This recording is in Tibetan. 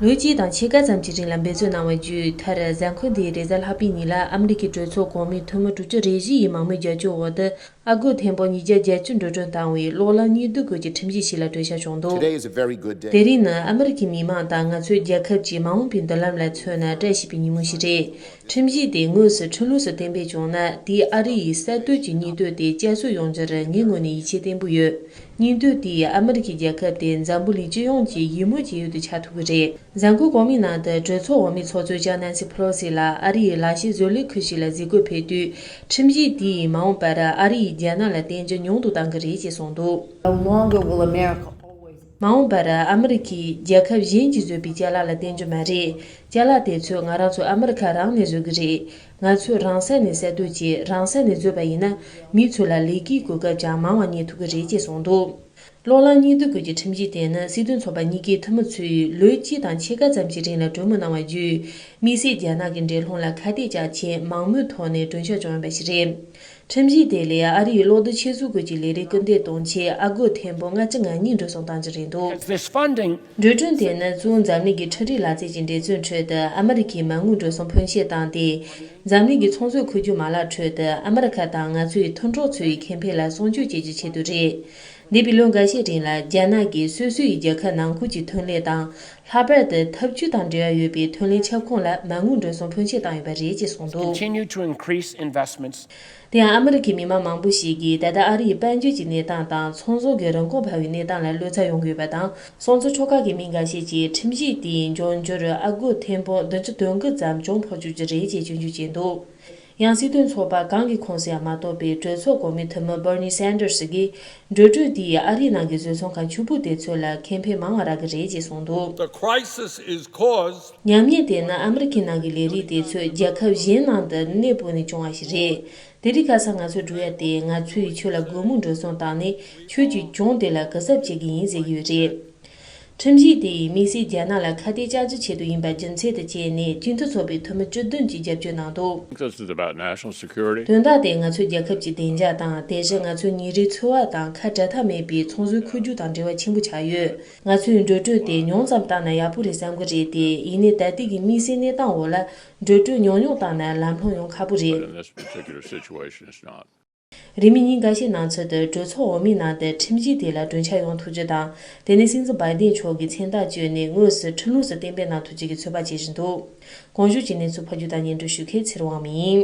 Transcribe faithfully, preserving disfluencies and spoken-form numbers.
ལོ་གཅིག་དང་ཕྱེད་ཀ་ཙམ་གྱི་རིང་ལ་འབད་བརྩོན་གནང་བ་བརྒྱུད། མཐར་གཟའ་འཁོར་འདིའི་རེས་གཟའ་ལྷག་པའི་ཉིན་ལ་ཨ་མི་རི་ཀའི་གྲོས་ཚོགས་གོང་མའི་འཐུས་མི་དྲུག་ཅུ་རེ་བཞི་ཡི་མང་མོས་རྒྱབ་སྐྱོར་འོག་ཏུ། ཨ་སྒོར་ཐེར་འབུམ་ཉིས་བརྒྱ་བརྒྱད་ཅུ་འགྲོ་གྲོན་བཏང་བའི་གློག་ལམ་གཉིས་ལྡན་སྐོར་གྱི་ཁྲིམས་གཞི་ཞིག་ལ་གྲོས་འཆར་བྱུང་འདུག། Today is a very good day. དེ་རིང་ནི་ཨ་མི་རི་ཀའི་མི་མང་དང་ང་ཚོའི་རྒྱལ་ཁབ་ཀྱི་མ་འོངས་པའི་མདུན་ལམ་ལ་མཚོན་ན་བཀྲ་ཤིས་པའི་ཉིན་མོ་ཞིག་རེད། ཁྲིམས་གཞི་དེ་དངོས་སུ་ཁྲིམས་ལུགས་སུ་གཏན་འབེབས་བྱུང་ན། དེས་ཨ་རི་ཡི་གསར་གཏོད་ཀྱི་སྙིང་སྟོབས་དེ་བསྐྱར་གསོ་ཡོང་རྒྱུར་ངའི་ངོས་ནས་ཡིད་ཆེས་བརྟན་པོ་ཡོད། སྙིང་སྟོབས་དེས་ཨ་མི་རི་ཀའི་རྒྱལ་ཁབ་དེ་འཛམ་བུ་གླིང་སྤྱི་ཡོངས་ཀྱི་ཡིད་སྨོན་སྐྱེ་ཡུལ་དུ་ཆགས་ཐུབ་ཀྱི་རེད། གཟའ་འཁོར་གོང་མའི་ནང་དུ་གྲོས་ཚོགས་འོག་མའི་ཚོགས་གཙོ་ལྕམ་ནན་སི་ཕེ་ལོ་སི་ལ་ཨ་རི་ཡི་ལག་ཤེས་བཟོ་ལས་ཁུལ་ཞིག་ལ་གཟིགས་སྐོར་ཕེབས་དུས། ཁྲིམས་གཞི་དེས་མ་འོངས་པར་ཨ་རི་ཡིས་རྒྱ་ནག་ལ་བརྟེན་རྒྱུ་ཉུང་དུ་གཏང་གི་རེད་ཅེས་གསུངས་འདུག། No longer will America always མ་འོངས་པར་ཨ་མི་རི་ཀས་རྒྱལ་ཁབ་གཞན་གྱིས་བཟོས་པའི་ཅ་ལག་ལ་བརྟེན་རྒྱུ་མ་རེད། ཅ་ལག་དེ་ཚོ་ང་རང་ཚོ་ཨ་མི་རི་ཁ་རང་ནས་བཟོ་གི་རེད། ང་ཚོས་རང་ས་ནས་གསར་གཏོད་བྱས། རང་ས་ནས་བཟོས་པ་ཡིན་ན། མི་ཚོ་ལ་ལས་ཀའི་གོ་སྐབས་ཀྱང་མང་བ་རྙེད་ཐུབ་ཀྱི་རེད་ཅེས་གསུངས་འདུག། གློག་ལམ་གཉིས་ལྡན་སྐོར་གྱི་ཁྲིམས་གཞི་དེ་ནི་སྲིད་དོན་ཚོགས་པ་གཉིས་ཀའི་འཐུས་མི་ཚོས་ལོ་གཅིག་དང་ཕྱེད་ཀ་ཙམ་གྱི་རིང་ལ་གྲོས་མོལ་གནང་བ་བརྒྱུད། དམིགས་བསལ་རྒྱ་ནག་གི་འགྲན་སློང་ལ་ཁ་གཏད་བཅག་ཆེད་མང་མོས་ཐོག་ནས་གྲོས་འཆར་བྱུང་ཡོད་པ་ཞིག་རེད། ཁྲིམས་གཞི་དེ་ལས་ཨ་རིའི་གློག་རྡུལ་ཆེད་བཟོ་སྐོར་གྱི་ལས་རིགས་སྐུལ་འདེད་གཏོང་ཆེད་ཨ་སྒོར་ཐེར་འབུམ་ལྔ་བཅུ་ང་གཉིས་འགྲོ་སོང་གཏང་རྒྱུ་རེད་འདུག། This funding འགྲོ་གྲོན་དེ་ནི་གཙོ་བོ་འཛམ་གླིང་གི་འཕྲུལ་རིག་ལག་རྩལ་གྱི་འགྲན་རྩོད་ཁྲོད་དུ་ཨ་མི་རི་ཀའི་མ་དངུལ་འགྲོ་སོང་ཕོན་ཆེ་བཏང་སྟེ། འཛམ་གླིང་གི་ཚོང་རྫས་འཁོར་རྒྱུག་མ་ལག་ཁྲོད་དུ་ཨ་མི་རི་ཁ་དང་ང་ཚོའི་མཐུན་གྲོགས་ཚོའི་ཁེ་ཕན་ལ་སྲུང་སྐྱོབ་བྱེད་རྒྱུའི་ཆེད་དུ་རེད། འདས་པའི་ལོ་འགའ་ཤས་རིང་ལ་རྒྱ་ནག་གིས་སོ་སོའི་རྒྱལ་ཁབ་ནང་ཁུལ་གྱི་ཐོན་ལས་དང་། ལྷག་པར་དུ་འཐབ་ཇུས་དང་འབྲེལ་བ་ཡོད་པའི་ཐོན་ལས་ཁྱབ་ཁོངས་ལ་མ་དངུལ་འགྲོ་སོང་ཕོན་ཆེ་བཏང་ཡོད་པ་རེད་ཅེས་གསུངས་འདུག། Continue to increase investments. དེ་ཡང་ཨ་མི་རི་ཀའི་མི་མང་མང་པོ་ཞིག་གིས་ད་ལྟ་ཨ་རིའི་དཔལ་འབྱོར་གྱི་གནས་སྟངས་དང་ཚོང་ཟོག་གི་རིན་གོང་འཕར་བའི་གནས་སྟངས་ལ་བློ་འཚབ་ཡོང་གི་ཡོད་པ་དང་། སོང་ཙང་ཕྱོགས་ཁག་གི་མི་འགའ་ཤས་ཀྱིས་ཁྲིམས་གཞི་དེའི་འབྱུང་འགྱུར་ཨ་སྒོར་ཐེར་འབུམ་བདུན་ཅུ་དོན་དགུ་ཙམ་གྱོང་ཕོག་བཅུག་རྒྱུ་རེད་ཅེས་སྐྱོན་བརྗོད་བྱས་འདུག། ཡང་སྲིད་དོན་ཚོགས་པ་གང་གི་ཁོངས་སུ་ཡང་མ་གཏོགས་པའི་གྲོས་ཚོགས་གོང་མའི་འཐུས་མི་Bernie Sanders གྱིས། འགྲོ་གྲོན་དེས་ཨ་རིའི་ནང་གི་བཟོ་ཚོང་ཁང་ཕྱུག་པོ་དེ་ཚོ་ལ་ཁེ་ཕན་མང་བ་རག་གི་རེད་ཅེས་གསུངས་འདུག། The crisis is caused ཉམས་ཉེས་དེ་ནི་ཨ་མི་རི་ཁའི་ནང་གི་ལས་རིགས་དེ་ཚོ་རྒྱལ་ཁབ་གཞན་ནང་དུ་གནས་སྤོས་ནས་བྱུང་བ་ཞིག་རེད། དེ་རིང་ཁ་སང་ང་ཚོས་བསྒྲུབས་ཡ་དེ། ང་ཚོས་ཁྱོད་ལ་སྒོར་མོ་འགྲོ་སོང་བཏང་ནས་ཁྱོད་ཀྱི་གྱོང་དེ་ལ་གུས་ཞབས་བྱེད་ཀྱི་ཡིན་ཟེར་གྱི་ཡོད་རེད། ཁྲིམས་གཞི་དེ་ཡིས་དམིགས་བསལ་རྒྱ་ནག་ལ་ཁ་གཏད་གཅོག་རྒྱུའི་ཆེད་དུ་ཡིན་པ་རྒྱུ་མཚན་དུ་བྱས་ནས་སྤྱི་མཐུན་ཚོགས་པའི་འཐུས་མི་བཅུ་བདུན་གྱིས་རྒྱབ་སྐྱོར་གནང་འདུག། This is about national security. དོན་དག་དེ་ང་ཚོའི་རྒྱལ་ཁབ་ཀྱི་བདེ་འཇགས་དང་། དེ་བཞིན་ང་ཚོའི་ཉིན་རེའི་འཚོ་བ་དང་ཁ་བྲལ་ཐབས་མེད་པའི་ཚོང་ཟོག་འཁོར་རྒྱུག་དང་འབྲེལ་བ་ཆེན་པོ་ཆགས་ཡོད། ང་ཚོས་འགྲོ་གྲོན་དེ་ཉུང་ཙམ་བཏང་ན་ཡག་པོ་རེད་བསམ་གྱི་རེད་དེ། ཡིན་ནའི་ད་ལྟའི་གི་དམིགས་བསལ་གནས་སྟངས་འོག་ལ་འགྲོ་གྲོན་ཉུང་ཉུང་བཏང་ན་ལམ་ལྷོང་ཡོང་ཁག་པོ་རེད། But in this particular situation, it's not. རིང་མིན་ཉིན་འགའ་ཤས་ནང་ཚུད་དུ་གྲོས་ཚོགས་འོག་མའི་ནང་དུ་ཁྲིམས་གཞི་དེ་ལ་གྲོས་འཆར་ཡོང་ཐུབ་རྒྱུ་དང་། དེ་ནས་སྲིད་འཛིན་བྷའི་ཌེན་མཆོག་གིས་མཚན་རྟགས་བཅོལ་ནས་དངོས་སུ་ཁྲིམས་ལུགས་སུ་གཏན་འབེབས་གནང་ཐུབ་རྒྱུ་གི་ཚོད་དཔག་བྱེད་བཞིན་འདུག། གོང་ཞུས་ཀྱི་གནས་ཚུལ་ཕབ་སྒྱུར་དང་སྙན་སྒྲོན་ཞུ་མཁན་ཚེ་རིང་དབང་མོ་ཡིན།